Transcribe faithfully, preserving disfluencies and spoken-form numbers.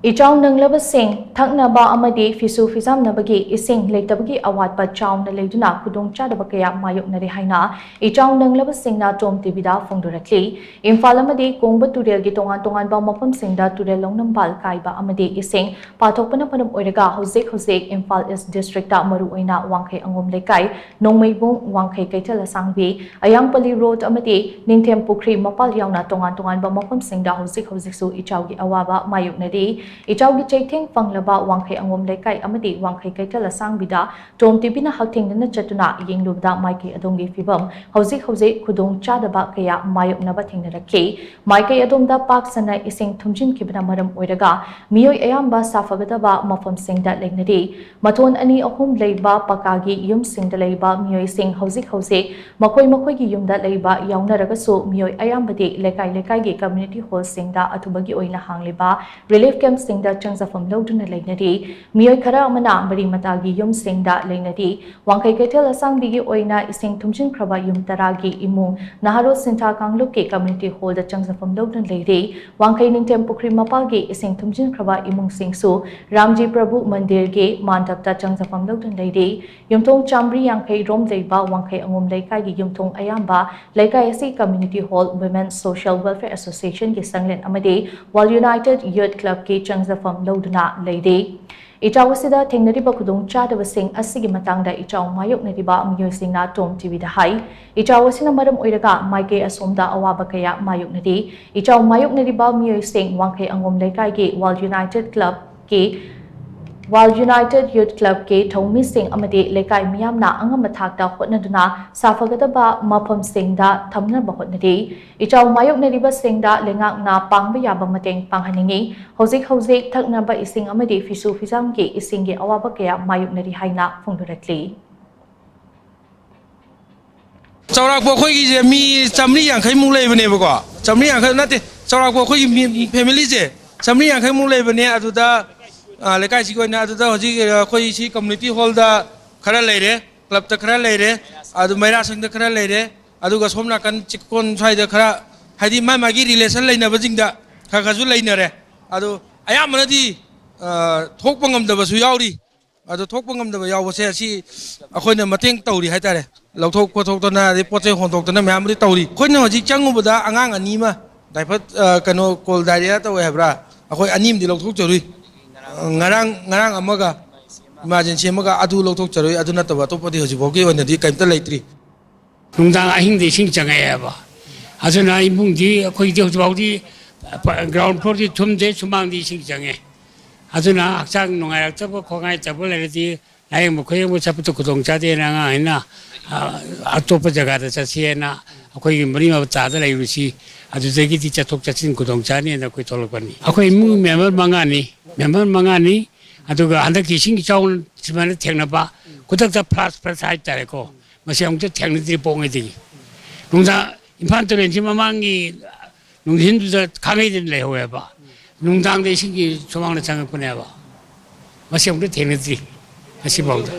ꯏꯆꯥꯎ ꯅꯪꯂꯕꯁꯤꯡ ꯊꯛꯅꯕ ꯑꯃꯗꯤ ꯐꯤꯁꯨ ꯐꯤꯖꯥꯝꯅꯕꯒꯤ ꯏꯁꯤꯡ ꯂꯩꯇꯕꯒꯤ ꯑꯋꯥꯠꯄ ꯆꯥꯎꯅ ꯂꯩꯗꯨꯅ ꯈꯨꯗꯣꯡꯆꯥꯗꯕ ꯀꯌꯥ ꯃꯥꯌꯣꯛꯅꯔꯦ ꯍꯥꯏꯅ ꯏꯆꯥꯎ ꯅꯪꯂꯕꯁꯤꯡꯅ ꯇꯣꯝ ꯇꯤꯚꯤꯗ ꯐꯣꯡꯗꯣꯔꯛꯂꯤ꯫ ꯏꯝꯐꯥꯜ ꯑꯃꯗꯤ ꯀꯣꯡꯕ ꯇꯨꯔꯦꯜꯒꯤ ꯇꯣꯉꯥꯟ ꯇꯣꯉꯥꯟꯕ ꯃꯐꯝꯁꯤꯡꯗ ꯇꯨꯔꯦꯜ ꯂꯧꯅꯝꯕꯥꯜ ꯀꯥꯏꯕ ꯑꯃꯗꯤ ꯏꯁꯤꯡ ꯄꯥꯊꯣꯛꯄꯅ ꯃꯔꯝ ꯑꯣꯏꯔꯒ ꯍꯧꯖꯤꯛ ꯍꯧꯖꯤꯛ ꯏꯝꯐꯥꯜ ꯏꯁ ꯗꯤꯁꯇ꯭ꯔꯤꯛꯇ ꯃꯔꯨꯑꯣꯏꯅ ꯋꯥꯡꯈꯩ ꯑꯉꯣꯝ ꯂꯩꯀꯥꯏ, ꯅꯣꯡꯃꯩꯕꯨꯡ, ꯋꯥꯡꯈꯩ ꯀꯩꯊꯦꯜ ꯑꯁꯥꯡꯕꯤ, ꯑꯌꯥꯡꯄꯜꯂꯤ ꯔꯣꯗ ꯑꯃꯗꯤ ꯅꯤꯡꯊꯦꯝ ꯄꯨꯈ꯭ꯔꯤ ꯃꯄꯥꯜ ꯌꯥꯎꯅ ꯇꯣꯉꯥꯟ ꯇꯣꯉꯥꯟꯕ ꯃꯐꯝꯁꯤꯡꯗ ꯍꯧꯖꯤꯛ ꯍꯧꯖꯤꯛꯁꯨ ꯏꯆꯥꯎꯒꯤ ꯑꯋꯥꯕ ꯃꯥꯌꯣꯛꯅꯔꯤ꯫ ꯏꯆꯥꯎꯒꯤ ꯆꯩꯊꯦꯡ ꯐꯪꯂꯕ ꯋꯥꯡꯈꯩ ꯑꯉꯣꯝ ꯂꯩꯀꯥꯏ ꯑꯃꯗꯤ ꯋꯥꯡꯈꯩ ꯀꯩꯊꯦꯜ ꯑꯁꯥꯡꯕꯤꯗ ꯇꯣꯝ ꯇꯤꯚꯤꯅ ꯍꯛꯊꯦꯡꯅꯅ ꯆꯠꯇꯨꯅ ꯌꯦꯡꯂꯨꯕꯗ ꯃꯥꯏꯀꯩ ꯑꯗꯣꯝꯒꯤ ꯐꯤꯕꯝ ꯍꯧꯖꯤꯛ ꯍꯧꯖꯤꯛ ꯈꯨꯗꯣꯡ ꯆꯥꯗꯕ ꯀꯌꯥ ꯃꯥꯌꯣꯛꯅꯕ ꯊꯦꯡꯅꯔꯛꯈꯤ꯫ ꯃꯥꯏꯀꯩ ꯑꯗꯣꯝꯗ ꯄꯥꯛ ꯁꯟꯅ ꯏꯁꯤꯡ ꯊꯨꯝꯖꯤꯟꯈꯤꯕꯅ ꯃꯔꯝ ꯑꯣꯏꯔꯒ ꯃꯤꯑꯣꯏ ꯑꯌꯥꯝꯕ ꯁꯥꯐꯒꯗꯕ ꯃꯐꯝꯁꯤꯡꯗ ꯂꯩꯅꯔꯤ꯫ ꯃꯊꯣꯟ ꯑꯅꯤ ꯑꯍꯨꯝ ꯂꯩꯕ ꯄꯀꯥꯒꯤ ꯌꯨꯝꯁꯤꯡꯗ ꯂꯩꯕ ꯃꯤꯑꯣꯏꯁꯤꯡ ꯍꯧꯖꯤꯛ ꯍꯧꯖꯤꯛ ꯃꯈꯣꯏ ꯃꯈꯣꯏꯒꯤ ꯌꯨꯝꯗ ꯂꯩꯕ ꯌꯥꯎꯅꯔꯒꯁꯨ ꯃꯤꯑꯣꯏ ꯑꯌꯥꯝꯕꯗꯤ ꯂꯩꯀꯥꯏ ꯂꯩꯀꯥꯏꯒꯤ ꯀꯝꯃ꯭ꯌꯨꯅꯤꯇꯤ ꯍꯣꯜꯁꯤꯡꯗ ꯑꯊꯨꯕꯒꯤ ꯑꯣꯏꯅ ꯍꯥꯡꯂꯤꯕ ꯔꯤꯂꯤꯐ ꯀꯦꯝꯞꯁꯤꯡꯗ ꯆꯪꯖꯐꯝ ꯂꯧꯗꯨꯅ ꯂꯩꯅꯔꯤ꯫ ꯃꯤꯑꯣꯏ ꯈꯔ ꯑꯃꯅ ꯃꯔꯤ ꯃꯇꯥꯒꯤ ꯌꯨꯝꯁꯤꯡꯗ ꯂꯩꯅꯔꯤ꯫ ꯋꯥꯡꯈꯩ ꯀꯩꯊꯦꯜ ꯑꯁꯥꯡꯕꯤꯒꯤ ꯑꯣꯏꯅ ꯏꯁꯤꯡ ꯊꯨꯝꯖꯤꯟꯈ꯭ꯔꯕ ꯌꯨꯝ ꯇꯔꯥꯒꯤ ꯏꯃꯨꯡ ꯅꯍꯥꯔꯣꯜ ꯁꯤꯟꯊꯥ ꯀꯥꯡꯂꯨꯞꯀꯤ ꯀꯝꯃ꯭ꯌꯨꯅꯤꯇꯤ ꯍꯣꯜꯗ ꯆꯪꯖꯐꯝ ꯂꯧꯗꯨꯅ ꯂꯩꯔꯤ꯫ ꯋꯥꯡꯈꯩ ꯅꯤꯡꯊꯦꯝ ꯄꯨꯈ꯭ꯔꯤ ꯃꯄꯥꯜꯒꯤ ꯏꯁꯤꯡ ꯊꯨꯝꯖꯤꯟꯈ꯭ꯔꯕ ꯏꯃꯨꯡꯁꯤꯡꯁꯨ ꯔꯥꯝꯖꯤ ꯄ꯭ꯔꯚꯨ ꯃꯟꯗꯤꯔꯒꯤ ꯃꯥꯟꯗꯞꯇ ꯆꯪꯖꯐꯝ ꯂꯧꯗꯨꯅ ꯂꯩꯔꯤ꯫ ꯌꯨꯝꯊꯣꯡ ꯆꯥꯃꯔꯤ ꯌꯥꯡꯈꯩ ꯔꯣꯝ ꯂꯩꯕ ꯋꯥꯡꯈꯩ ꯑꯉꯣꯝ ꯂꯩꯀꯥꯏꯒꯤ ꯌꯨꯝꯊꯣꯡ ꯑꯌꯥꯝꯕ ꯂꯩꯀꯥꯏ ꯑꯁꯤ community hall, women social welfare ꯑꯦꯁꯣꯁꯤꯌꯦꯁꯟꯒꯤ ꯁꯪꯂꯦꯟ ꯑꯃꯗꯤ ꯋꯥꯔꯜ ꯌꯨꯅꯥꯏꯇꯦꯗ ꯌꯨꯊ ꯀ꯭ꯂꯕꯀꯤ ꯆꯪꯖꯐꯝ ꯂꯧꯗꯨꯅ ꯂꯩꯔꯤ꯫ ꯏꯆꯥꯎ ꯑꯁꯤꯗ ꯊꯦꯡꯅꯔꯤꯕ ꯈꯨꯗꯣꯡꯆꯥꯗꯕꯁꯤꯡ ꯑꯁꯤꯒꯤ ꯃꯇꯥꯡꯗ ꯏꯆꯥꯎ ꯃꯥꯌꯣꯛꯅꯔꯤꯕ ꯃꯤꯑꯣꯏꯁꯤꯡꯅ ꯇꯣꯝ ꯇꯤꯚꯤꯗ ꯍꯥꯏ꯫ ꯏꯆꯥꯎ ꯑꯁꯤꯅ ꯃꯔꯝ ꯑꯣꯏꯔꯒ ꯃꯥꯏꯀꯩ ꯑꯁꯣꯝꯗ ꯑꯋꯥꯕ ꯀꯌꯥ ꯃꯥꯌꯣꯛꯅꯔꯤ꯫ ꯏꯆꯥꯎ ꯃꯥꯌꯣꯛꯅꯔꯤꯕ ꯃꯤꯑꯣꯏꯁꯤꯡ ꯋꯥꯡꯈꯩ ꯑꯉꯣꯝ ꯂꯩꯀꯥꯏꯒꯤ ꯋꯥꯔꯜ ꯌꯨꯅꯥꯏꯇꯦꯗ ꯀ꯭ꯂꯕꯀꯤ ꯋꯥꯔꯜ ꯌꯨꯅꯥꯏꯇꯦꯗ ꯌꯨꯊ ꯀ꯭ꯂꯕꯀꯤ ꯊꯧꯃꯤꯁꯤꯡ ꯑꯃꯗꯤ ꯂꯩꯀꯥꯏ ꯃꯤꯌꯥꯝꯅ ꯑꯉꯝꯕ ꯊꯥꯛꯇ ꯍꯣꯠꯅꯗꯨꯅ ꯁꯥꯐꯒꯗꯕ ꯃꯐꯝꯁꯤꯡꯗ ꯊꯝꯅꯕ ꯍꯣꯠꯅꯔꯤ꯫ ꯏꯆꯥꯎ ꯃꯥꯌꯣꯛꯅꯔꯤꯕꯁꯤꯡꯗ ꯂꯩꯉꯥꯛꯅ ꯄꯥꯡꯕ ꯌꯥꯕ ꯃꯇꯦꯡ ꯄꯥꯡꯍꯟꯅꯤꯡꯏ꯫ ꯍꯧꯖꯤꯛ ꯍꯧꯖꯤꯛ ꯊꯛꯅꯕ ꯏꯁꯤꯡ ꯑꯃꯗꯤ ꯐꯤꯁꯨ ꯐꯤꯖꯥꯝꯒꯤ ꯏꯁꯤꯡꯒꯤ ꯑꯋꯥꯕ ꯀꯌꯥ ꯃꯥꯌꯣꯛꯅꯔꯤ ꯍꯥꯏꯅ ꯐꯣꯡꯗꯣꯔꯛꯂꯤ꯫ ꯆꯥꯎꯔꯥꯛꯄ ꯑꯩꯈꯣꯏꯒꯤꯁꯦ ꯃꯤ ꯆꯥꯃꯔꯤ ꯌꯥꯡꯈꯩꯃꯨꯛ ꯂꯩꯕꯅꯦꯕꯀꯣ꯫ ꯆꯥꯃꯔꯤ ꯌꯥꯡꯈꯩ ꯅꯠꯇꯦ, ꯆꯥꯎꯔꯥꯛꯄ ꯑꯩꯈꯣꯏꯒꯤ ꯃꯤ, ꯐꯦꯃꯤꯂꯤꯁꯦ ꯆꯥꯃꯔꯤ ꯌꯥꯡꯈꯩꯃꯨꯛ ꯂꯩꯕꯅꯦ꯫ ꯑꯗꯨꯗ, ꯑ, ꯂꯩꯀꯥꯏꯁꯤꯒꯤ ꯑꯣꯏꯅ ꯑꯗꯨꯗ ꯍꯧꯖꯤꯛ, ꯑ, ꯑꯩꯈꯣꯏ ꯁꯤ ꯀꯝꯃ꯭ꯌꯨꯅꯤꯇꯤ ꯍꯣꯜꯗ ꯈꯔ ꯂꯩꯔꯦ, ꯀ꯭ꯂꯕꯇ ꯈꯔ ꯂꯩꯔꯦ, ꯑꯗꯨ ꯃꯩꯔꯥꯁꯪꯗ ꯈꯔ ꯂꯩꯔꯦ, ꯑꯗꯨꯒ ꯁꯣꯝ ꯅꯥꯀꯟ ꯆꯤꯛꯀꯣꯟ ꯁ꯭ꯋꯥꯏꯗ ꯈꯔ, ꯍꯥꯏꯗꯤ ꯃꯥ ꯃꯥꯒꯤ ꯔꯤꯂꯦꯁꯟ ꯂꯩꯅꯕꯁꯤꯡꯗ ꯈꯔ ꯈꯔꯁꯨ ꯂꯩꯅꯔꯦ꯫ ꯑꯗꯨ ꯑꯌꯥꯝꯕꯅꯗꯤ, ꯑ, ꯊꯣꯛꯄ ꯉꯝꯗꯕꯁꯨ ꯌꯥꯎꯔꯤ꯫ ꯑꯗꯣ ꯊꯣꯛꯄ ꯉꯝꯗꯕ ꯌꯥꯎꯕꯁꯦ ꯑꯁꯤ ꯑꯩꯈꯣꯏꯅ ꯃꯇꯦꯡ ꯇꯧꯔꯤ ꯍꯥꯏꯇꯥꯔꯦ꯫ ꯂꯧꯊꯣꯛ ꯈꯣꯠꯇꯣꯛꯇꯅ, ꯑꯗꯩ ꯄꯣꯠ ꯆꯩ ꯍꯣꯟꯗꯣꯛꯇꯅ ꯃꯌꯥꯝ ꯑꯃꯗꯤ ꯇꯧꯔꯤ꯫ ꯑꯩꯈꯣꯏꯅ ꯍꯧꯖꯤꯛ ꯆꯪꯉꯨꯕꯗ ꯑꯉꯥꯡ ꯑꯅꯤ ꯑꯃ ꯇꯥꯏꯐꯠ, ꯑ, ꯀꯩꯅꯣ, ꯀꯣꯜ ꯗꯥꯏꯔꯤꯌꯥ ꯇꯧꯋꯦ ꯍꯥꯏꯕ꯭ꯔꯥ? ꯑꯩꯈꯣꯏ ꯑꯅꯤ ꯑꯃꯗꯤ ꯂꯧꯊꯣꯛꯆꯔꯨꯏ꯫ ꯉꯔꯥꯡ, ꯉꯔꯥꯡ ꯑꯃꯒ, ꯏꯃꯥꯔꯖꯦꯟꯁꯤ ꯑꯃꯒ, ꯑꯗꯨ ꯂꯧꯊꯣꯛꯆꯔꯨꯏ꯫ ꯑꯗꯨ ꯅꯠꯇꯕ ꯑꯇꯣꯞꯄꯗꯤ ꯍꯧꯖꯤꯛ ꯐꯥꯎꯒꯤ ꯑꯣꯏꯅꯗꯤ ꯀꯔꯤꯝꯇ ꯂꯩꯇ꯭ꯔꯤ꯫ ꯅꯨꯡꯗꯥꯡ ꯑꯍꯤꯡꯗ ꯏꯁꯤꯡ ꯆꯪꯉꯛꯑꯦꯕ꯫ ꯑꯗꯨꯅ ꯏꯃꯨꯡꯗꯤ ꯑꯩꯈꯣꯏꯗꯤ ꯍꯧꯖꯤꯛ ꯐꯥꯎꯗꯤ ꯒ꯭ꯔꯥꯎꯟ ꯐ꯭ꯂꯣꯔꯗꯤ ꯊꯨꯝꯗꯦ, ꯁꯨꯃꯥꯡꯗꯤ ꯏꯁꯤꯡ ꯆꯪꯉꯦ꯫ ꯑꯗꯨꯅ ꯍꯛꯆꯥꯡ ꯅꯨꯡꯉꯥꯏꯔꯛꯇꯕ, ꯈꯣꯡꯉꯥꯏꯇꯕ ꯂꯩꯔꯗꯤ ꯂꯥꯌꯦꯡꯕ ꯈꯣꯌꯦꯡꯕ ꯆꯠꯄꯗ ꯈꯨꯗꯣꯡ ꯆꯥꯗꯦꯅ ꯑꯉꯥꯡ ꯑꯩꯅ, ꯑ, ꯑꯇꯣꯞꯄ ꯖꯒꯥꯗ ꯆꯠꯁꯦꯅ ꯑꯩꯈꯣꯏꯒꯤ ꯃꯔꯤ ꯃꯇꯥꯗ ꯂꯩꯕꯁꯤ ꯑꯗꯨꯗꯒꯤꯗꯤ ꯆꯠꯊꯣꯛ ꯆꯠꯁꯤꯟ ꯈꯨꯗꯣꯡ ꯆꯥꯅꯤꯅ ꯑꯩꯈꯣꯏ ꯊꯣꯛꯂꯛꯄꯅꯤ꯫ ꯑꯩꯈꯣꯏ ꯏꯃꯨꯡ ꯃꯦꯝꯕꯔ ꯃꯉꯥꯅꯤ, ꯃꯦꯝꯕꯔ ꯃꯉꯥꯅꯤ꯫ ꯑꯗꯨꯒ ꯍꯟꯗꯛꯀꯤ ꯏꯁꯤꯡ ꯏꯆꯥꯎꯅ ꯁꯨꯃꯥꯏꯅ ꯊꯦꯡꯅꯕ ꯈꯨꯗꯛꯇ ꯐ꯭ꯂꯥꯁ ꯐ꯭ꯂꯁ ꯍꯥꯏꯇꯥꯔꯦꯀꯣ, ꯃꯁꯤ ꯑꯃꯨꯛꯇ ꯊꯦꯡꯅꯗ꯭ꯔꯤ ꯄꯣꯛꯉꯩꯗꯒꯤ꯫ ꯅꯨꯡꯗꯥꯡ ꯏꯝꯐꯥꯜ ꯇꯨꯔꯦꯟꯁꯤ ꯃꯃꯥꯡꯒꯤ ꯅꯨꯡꯊꯤꯟꯗꯨꯗ ꯈꯥꯡꯉꯩꯗꯅ ꯂꯩꯍꯧꯋꯦꯕ꯫ ꯅꯨꯡꯗꯥꯡꯗ ꯏꯁꯤꯡꯒꯤ ꯁꯨꯃꯥꯡꯗ ꯆꯪꯉꯛꯄꯅꯦꯕ꯫ ꯃꯁꯤ ꯑꯃꯨꯛꯇ ꯊꯦꯡꯅꯗ꯭ꯔꯤ ꯉꯁꯤꯐꯥꯎꯗ꯫